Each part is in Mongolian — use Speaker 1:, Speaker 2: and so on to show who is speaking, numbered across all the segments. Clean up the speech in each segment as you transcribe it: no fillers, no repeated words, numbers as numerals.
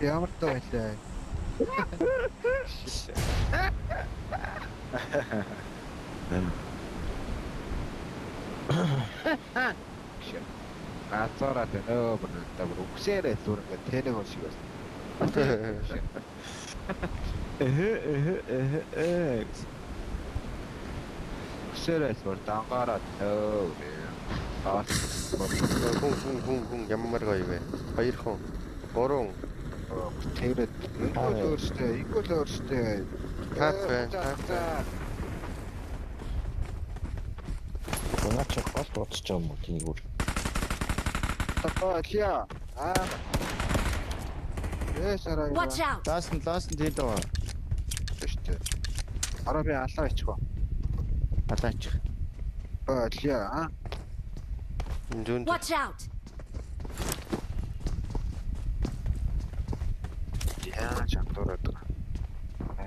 Speaker 1: Ямар доо байлаа. Гацаараад байна өө бүр та бүр үгсээрээ зүр ингээ тэнэг он шиг байна.
Speaker 2: Эхэ эхэ эхэ э.
Speaker 1: Үгсээрээ зүр дангаараад өө. Аа.
Speaker 3: Хүн хүн хүн хүн ямар гоё вэ? Хоёр хүн. Гурван.
Speaker 1: Тэгээд ингүүл өөртөө, ингүүл өөртөө.
Speaker 3: Тап байна, тап байна.
Speaker 4: Наа чи гол дуудаж байгаа юм уу тэнийг үр.
Speaker 1: Тапалия. Аа. Эсараа.
Speaker 5: Watch out!
Speaker 2: Ласт нь ласт нь тэнд байгаа.
Speaker 1: Шүү дээ. Араа би алаа ичих уу.
Speaker 2: Алаачих.
Speaker 1: Алия.
Speaker 3: Зүүн.
Speaker 5: Watch out!
Speaker 1: Яаж андуураад байгаа.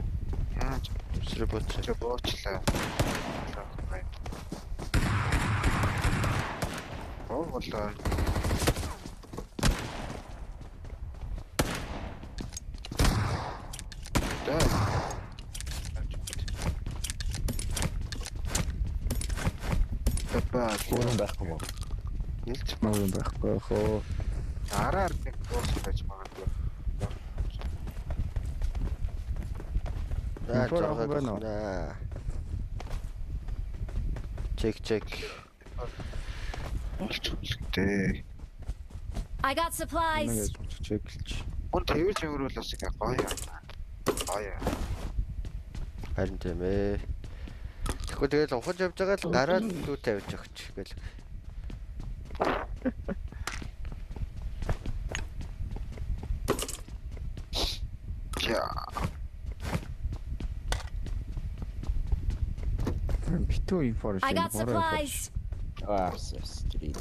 Speaker 1: Яаж
Speaker 3: Өсрө бууч.
Speaker 1: ч буучлаа. Оо болоо. Да. Тапа.
Speaker 4: Гүрэн байхгүй мó.
Speaker 1: Нэлж
Speaker 2: Муу юм байхгүй хөө.
Speaker 1: араар нэг дуусах байж магадгүй.
Speaker 3: За
Speaker 2: Инфор авах байна уу?
Speaker 3: Чек чек.
Speaker 1: Болчихлээ.
Speaker 5: I got supplies!
Speaker 2: Нэг чеклж.
Speaker 1: Гүн тэрж өнгөрүүл бас ингээ гоё юм. Гоё.
Speaker 3: Харин тийм ээ. Тэгэхгүй тэгэл ухаж явж байгаа л гараад дүү тавьж өгч гэл.
Speaker 1: Яа.
Speaker 2: Битүү инфор
Speaker 5: I
Speaker 2: шиг.
Speaker 5: got supplies!
Speaker 4: Аа, авсан. Тэр.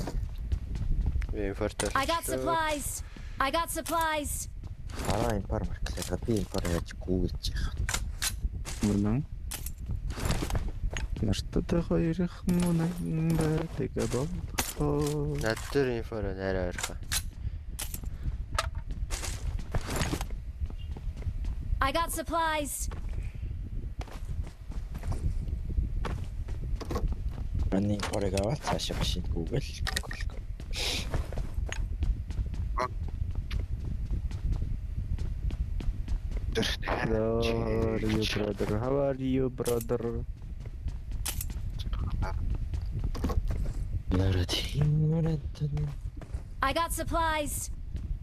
Speaker 3: Инфортой.
Speaker 5: I got supplies! I got supplies!
Speaker 4: Араа импар марклаа. Би импар яаж гүгэж яах.
Speaker 2: Мөн. Нарттай хоёрхан үнэн байдаг болхоо.
Speaker 3: Над дээр инфор арай ойрхон.
Speaker 5: I got supplies!
Speaker 4: Миний импорыг аваад цаашаа машинд гүгэл.
Speaker 2: Hello, you brother. How are you, brother?
Speaker 4: Нарад хинэрэн.
Speaker 5: I got supplies!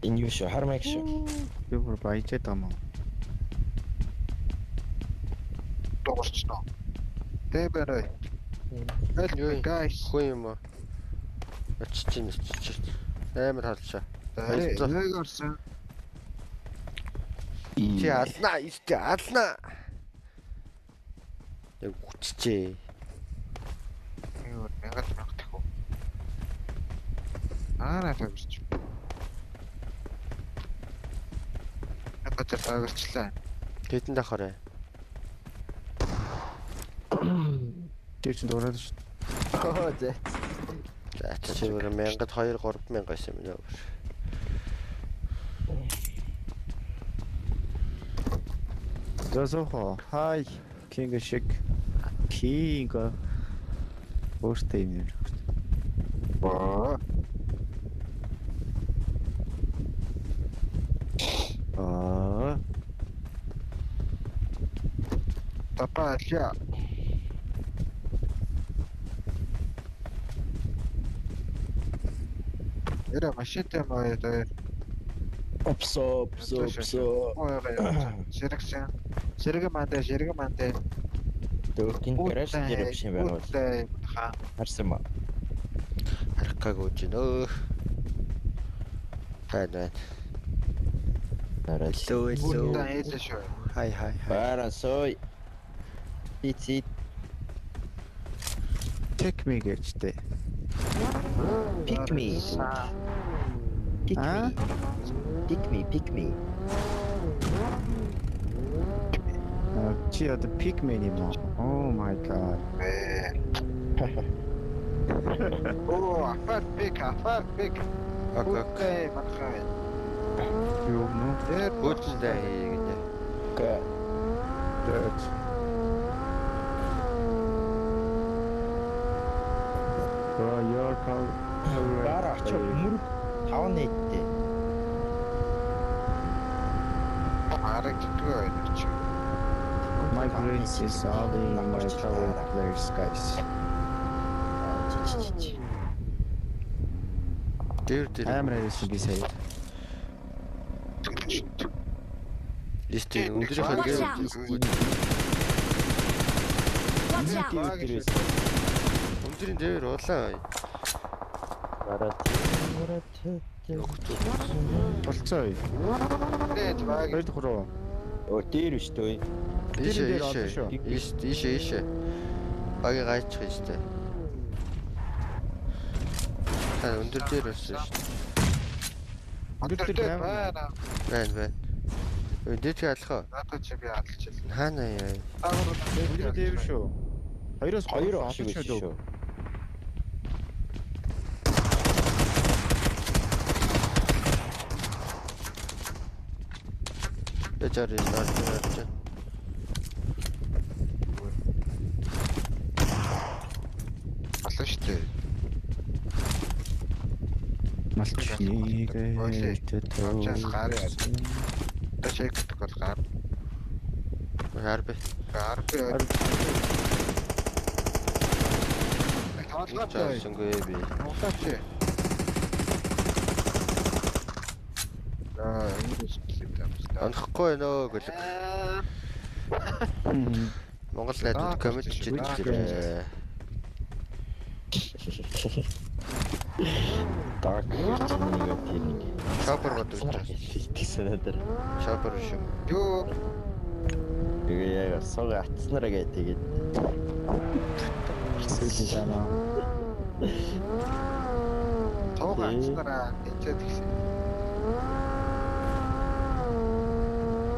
Speaker 4: Энэ юу шүү? Хармайк шүү.
Speaker 2: Би бүр баяжаад байгаа юм уу?
Speaker 1: Дуурчноо. Тэбэрэй.
Speaker 3: Юу юм?
Speaker 1: Guys.
Speaker 3: Хүн юм уу? Очиж чинь очиж чинь. Амар халшаа.
Speaker 1: Нэг орсон.
Speaker 3: Чи алнаа, чи алнаа. Яг үччихээ.
Speaker 1: Юу мянгад мянга тахив. Аа тагч. Надад тэр тагчлаа.
Speaker 3: Хэдэн давхар вэ?
Speaker 2: Тэр чинь дуурайд шүү.
Speaker 4: Оо зэ.
Speaker 3: За чи бүр 1000 2 3000 байсан юм нөө.
Speaker 2: За сохо. Хай. Кинг шиг. Кинг. Өөртөө юм нэр.
Speaker 1: Боо.
Speaker 2: Аа.
Speaker 1: Тапалия. Эра машинтай маа дээр.
Speaker 4: Опсо, опсо, опсо.
Speaker 1: Ширэгсэн. Ширэг мандэ, ширэг мандэ.
Speaker 4: Дөрвийн гараж дээр биш юм байна уу?
Speaker 1: Хаа.
Speaker 4: Харсан ба.
Speaker 3: Харах гаагүй ч нөө. Байна байна.
Speaker 4: Нараа.
Speaker 3: Hello hello.
Speaker 1: Бүтэн ээлээ шүү.
Speaker 3: Хай хай хай.
Speaker 4: Бара сой. Ици
Speaker 2: Take me гэжтэй.
Speaker 4: Pick me. Pick
Speaker 2: Аа?
Speaker 4: me. Pick me, pick me.
Speaker 2: Чи одоо pick me юм уу? Oh my god.
Speaker 1: Оо, афар пик, афар пик.
Speaker 3: Ок ок.
Speaker 1: Бүтэн манхай. Тэр
Speaker 3: Хөөцөндөө хий гинэ.
Speaker 2: Тэгээд. Bro, your power.
Speaker 6: Дараа очив мөрөг 5 нийттэй.
Speaker 1: Харагддаггүй байна чи.
Speaker 2: My brains is all in my power players, guys.
Speaker 3: Дээр дээр.
Speaker 2: Амар хайсан би сая.
Speaker 3: Листийн өндрийнхөө
Speaker 5: Watch
Speaker 3: дээр.
Speaker 5: out. Watch out!
Speaker 3: Өндрийн дээр улаан.
Speaker 4: Бараа.
Speaker 2: Болцоо.
Speaker 1: Тэгээд баг
Speaker 2: 2 дахь руу.
Speaker 6: Өө дээр биш төө.
Speaker 3: Ийшээ
Speaker 2: дээр олон
Speaker 3: ийшээ.
Speaker 2: шүү.
Speaker 3: Ийш ийшээ ийшээ. Багийг гайчих юм штэ. Та өндөр дээр болсон шүү.
Speaker 1: өндөр дээр байна.
Speaker 3: Байна байна. Дээдхий алах уу?
Speaker 1: Надад чи би алчихлаа.
Speaker 3: Хаана яа?
Speaker 2: Өндөр дээр шүү. Хоёроос
Speaker 6: Хоёр
Speaker 2: олон
Speaker 6: шиг
Speaker 2: шүү.
Speaker 6: шүү.
Speaker 3: Яжаар яа.
Speaker 1: Алсан шүү дээ.
Speaker 2: Малчныг
Speaker 1: Авчаас гар яа. Одоо чек гэдэг бол гар.
Speaker 3: Хар би.
Speaker 1: Гар би. Тоглоод
Speaker 3: Жаасангүй би.
Speaker 1: Тоглооч. Аа, энэ зүйл юм.
Speaker 3: Онохгүй нөө гэлэг. Монгол найдууд коммент чийлээ.
Speaker 6: Dark нэг тэр нэг.
Speaker 3: Чоппер бодож байна.
Speaker 6: Тэгсэн надад.
Speaker 3: Чоппер шүү.
Speaker 1: Юу?
Speaker 6: Тэгээ яг сог атснараа гээ тэгээд.
Speaker 2: Сүүлийн санаа.
Speaker 1: Тууг атснараа нийцээд гисэн.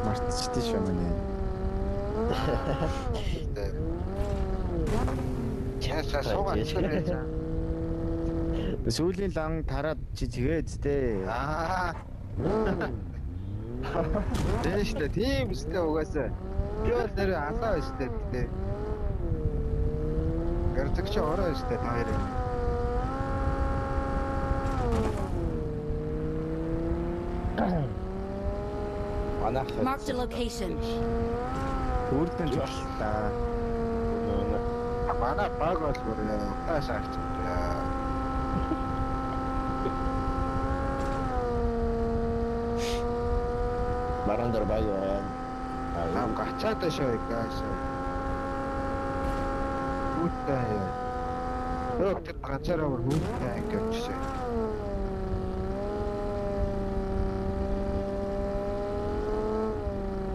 Speaker 2: Мартчихдээ шүү миний.
Speaker 1: Чаашаа сууг атснараа яа.
Speaker 2: Сүүлийн лан тараад чи тэгээд дээ.
Speaker 1: Аа. Тийм шүү дээ. Тийм шүү дээ угаасаа. Би бол нэр алаа шүү дээ гэтээ. Гэрдэг чи ороо шүү дээ та хоёрыг.
Speaker 6: Манайх.
Speaker 5: Marked a location.
Speaker 2: Үрдэн жоллоо.
Speaker 1: Манай баг бол бүр тааш авч.
Speaker 6: Баран дээр баг байна.
Speaker 1: Аа гачаад шоо гаашаа. Хүүтэй яа. Тэр ганцаараа бүр хүүтэй ингэж жишээ.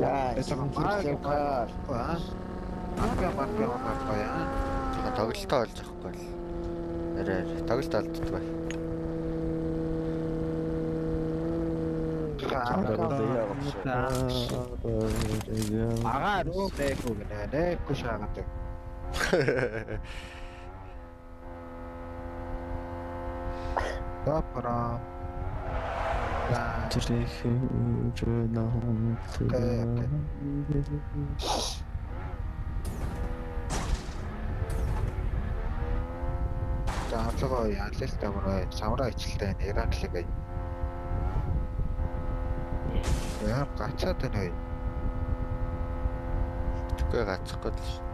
Speaker 6: Яа,
Speaker 1: баг аа. Ага марка марка яа.
Speaker 3: Тоглолтоо олж авахгүй л. Арай тоглолт алддаггүй.
Speaker 1: Агаа руу бэкүү гэнэ. Нэкүү шаагадаг. Топра. За амлага яалал тамраа самраа ичлээ Иран л гай. Яа гацаад байна вэ?
Speaker 3: Тэгэхгүй гацхгүй л шүү.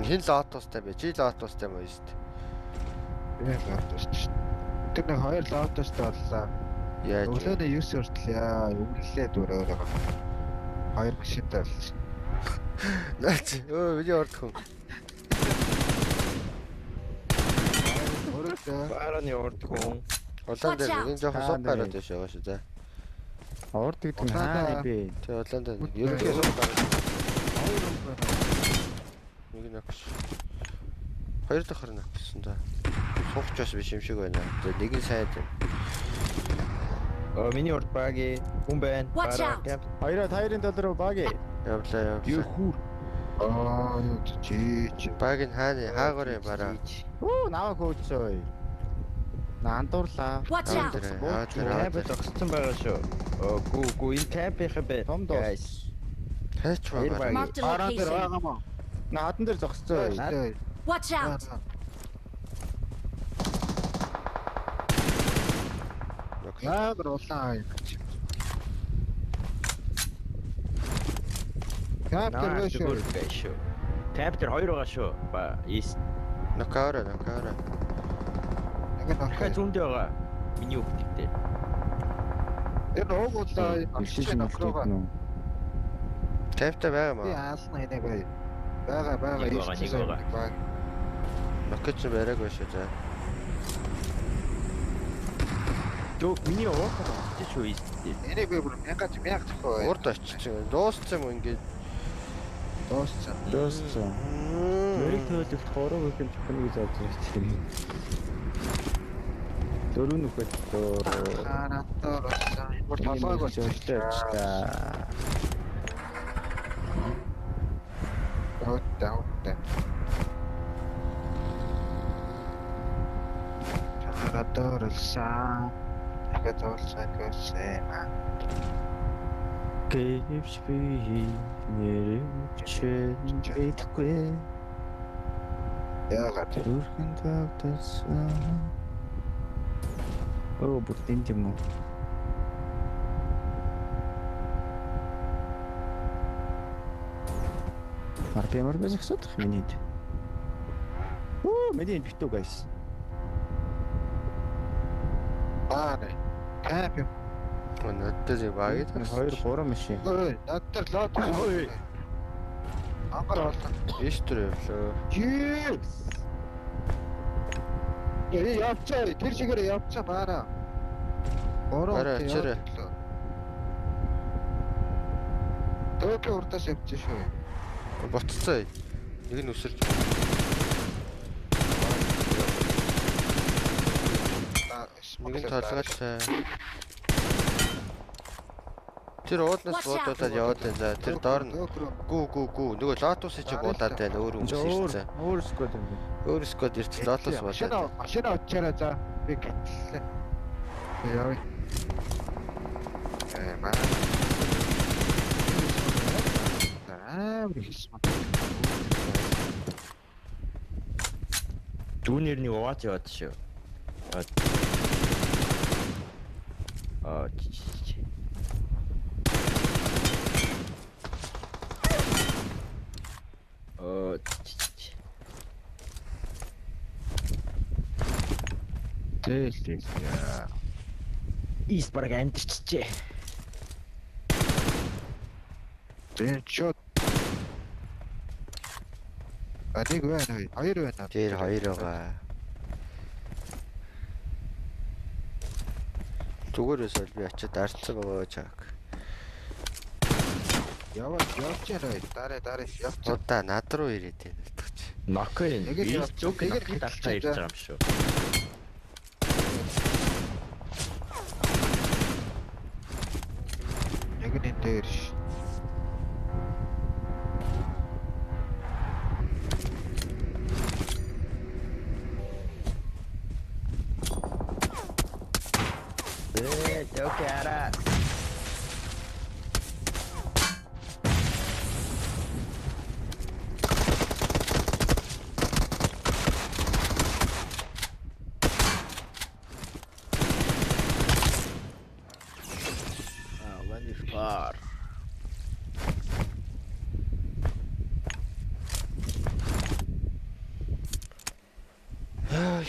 Speaker 3: Хин лотостай бэ? Чи лотостай юм уу шүү дээ?
Speaker 1: Би лотостай шүү. Тэр нэг хоёр лотостай боллоо.
Speaker 3: Яаж?
Speaker 1: Өглөөний 9 хүртэл яа, өвлөлээ дүр өөрөө. Хоёр машинтай болсон.
Speaker 3: Наач. Өө миний орд хүн.
Speaker 1: Өрөөдөө.
Speaker 6: Бараны орд хүн.
Speaker 3: Улаан дээр энэ жоохон суг гараад байж байгаа шүү за.
Speaker 2: Орд гэдэг нь хаана бэ?
Speaker 3: Тэ улаан дээр ерөнхий суг гараад. Нэг нокс. Хоёр дахь хар ноксон да. Суугч бас биш юм шиг байна. За нэг нь сайн.
Speaker 6: Оо миний урд баги хүн байна.
Speaker 5: Watch out.
Speaker 2: Хоёроо тайрын тал руу баги.
Speaker 3: Явлаа
Speaker 6: Юу
Speaker 3: явлаа.
Speaker 6: хүүр.
Speaker 1: Аа чи чи.
Speaker 3: Баг нь хаана хаагур юм бараа.
Speaker 2: Оо наваа хөөцөө. Наандуурлаа.
Speaker 5: Watch out!
Speaker 3: Аа тэр
Speaker 6: Камп зогссон байгаа шүү. Гүү гүү энэ кампийнх бэ.
Speaker 2: Том
Speaker 6: Guys.
Speaker 3: Хайч
Speaker 6: Хоёр
Speaker 3: байгаа.
Speaker 6: баг.
Speaker 5: Marked a
Speaker 1: Бараан дээр
Speaker 5: location.
Speaker 1: байгаа юм уу?
Speaker 2: Наадан дээр зогссон.
Speaker 5: Watch out!
Speaker 1: Ямар улаан юм чи. Камп дээр
Speaker 6: Наа
Speaker 1: байна шүү.
Speaker 6: зүгээр гай шүү. Камп дээр хоёр байгаа шүү. Ба east.
Speaker 3: Нокара, нокара.
Speaker 1: Нэг нь
Speaker 6: Дахиад
Speaker 1: орох.
Speaker 6: зүүндээ байгаа. Миний үгтэгтэй.
Speaker 1: Тэр уг улаан юм.
Speaker 2: Иршиж
Speaker 1: Нокрога.
Speaker 2: нүг.
Speaker 3: Тавьта байгаа
Speaker 1: Би
Speaker 3: маа.
Speaker 1: аална энийг бай. Бага бага
Speaker 6: Нэг байгаа, нэг байгаа.
Speaker 1: баг.
Speaker 3: Нокч бариаг шүү за.
Speaker 6: Дөө миний уухад очиж шүү east дээр.
Speaker 1: Энийг би бүр мянга мянга тохоо.
Speaker 3: Урд очсон. Дууссан юм ингээд.
Speaker 1: Дууссан.
Speaker 2: Дууссан. Мөрийг төөлөгт 3 хөхөн чухна гэж авч ирсэн. Дөрөв нөхөд дөө.
Speaker 1: Харатаар болсон. Бүр толгойг
Speaker 2: болж явчихлаа.
Speaker 1: Өөдөө өөдөө. Харатаар болсон. Дахиад уулзах гэсэн.
Speaker 2: Гэвч би нэрвчэн битгүй.
Speaker 1: Яагаад?
Speaker 2: Зүрхэн тавтасан. Оо бүр энд юм уу? Арпемар безгсод минийд. Оо миний энд битүү guys.
Speaker 1: Аа нэ. Камп юм.
Speaker 3: Өнөөдөр баг.
Speaker 2: 2 3 машин.
Speaker 1: Ой, над дээр лот.
Speaker 6: Ой.
Speaker 1: Ангар болсон.
Speaker 3: Эстер явлаа.
Speaker 1: Юу? Э явцаа, тэр чигээр явцаа баараа. Бороо.
Speaker 3: Бараа, очоорой.
Speaker 1: Токио урдаас явчих шүү.
Speaker 3: Ботцоо. Нэг нь өсөрч. Нэг нь толгойлоо. Тэр уулнаас буудуулаад яваад байна. За тэр доор нь гүү гүү гүү. Нөгөө лотус чи буудаад байна. Өөр хүмүүс ирсэн.
Speaker 2: Өөр сквад юм байна.
Speaker 3: Өөр сквад ирсэн. Лотус буудаад.
Speaker 1: Машина очоорой за. Би гэтлээ. Явъя. Э маа. Аа, хийсэн.
Speaker 6: Дүүнер нэг угааж яваад шүү. Аа чи. Аа чи.
Speaker 1: Тэл тэл. Яа.
Speaker 6: East баг амтэрчжээ.
Speaker 1: Зэн чот. А нэг байна, хоёр байна.
Speaker 3: Тэр хоёр байгаа. Зүгээр байсан би очиад арцсан байгаа чаак.
Speaker 1: Яваад явчихаа. Дараа дараа явчих.
Speaker 3: Удаа над руу ирээд байна утгач.
Speaker 6: Нокын.
Speaker 1: Нэг л
Speaker 6: East зүг
Speaker 1: нэг л
Speaker 6: нокын талтай ирж байгаа юм шүү.
Speaker 1: Нэг нь энэ дээр ш.
Speaker 6: Ээ, окей ара. Ah, when is far.
Speaker 3: Аа.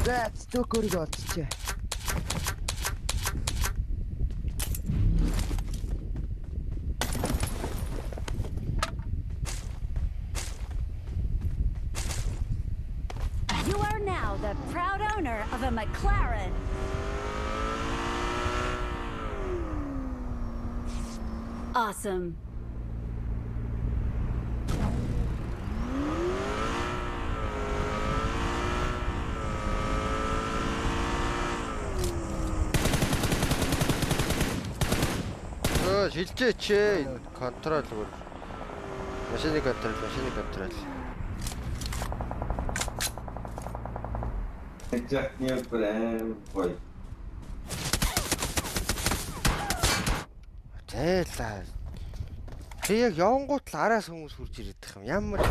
Speaker 6: That's too good олчихъя.
Speaker 5: You are now the proud owner of a McLaren. Awesome.
Speaker 3: Өө шилжээч ээ. Контрол бүр. Машины контрол, машины контрол.
Speaker 7: Жахны бүр аим гоё.
Speaker 3: Зайлаа. Чи яг явангуут л араас хүмүүс хурж ирээд их юм. Ямар.